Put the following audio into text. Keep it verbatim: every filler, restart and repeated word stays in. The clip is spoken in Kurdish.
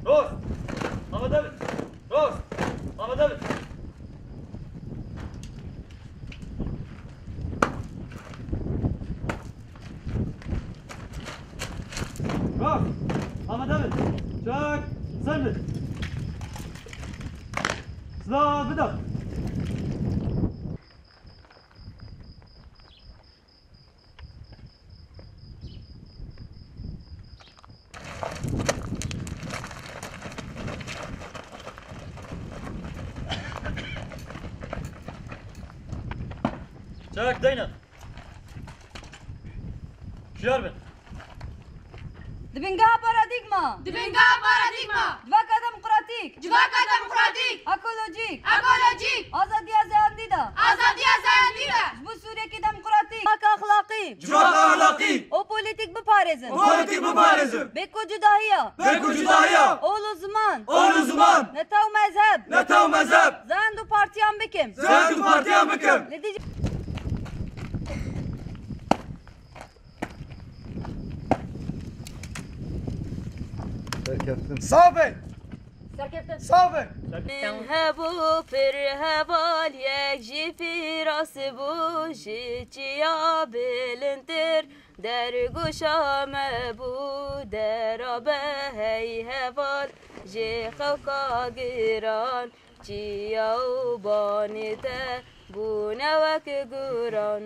Rost! Amade bin! Rost! Amade bin! Rost! Amade bin! Çek! Ser bin! Silah bide! Çek deyne. Şiyar bin. Di bingeha paradîgma. Di bingeha paradîgma. Civaka demokratîk. Civaka demokratîk. Ekolojîk. Ekolojîk. Azadiya zeyandî de. Azadiya zeyandî de. Ji bo Sûriyekî demokratîk. Civaka exlaqî. Civaka exlaqî. Û polîtîk biparêzin. Û polîtîk biparêzin. Bê ku cudahiya. Bê ku cudahiya. Ol û ziman. Ol û ziman. Neta û mezheb. Neta û mezheb. Zand û partiyan bikim. Zand û partiyan bikim. Li dijî Serkeftin. Sağ be! Serkeftin. Sağ be! Min hebû pir heval, yek jî firas bû, ji çiya bilindtir dergoşa me bû, dera be hey heval, ji xewka giran, çiya û banê te bûne wek guran.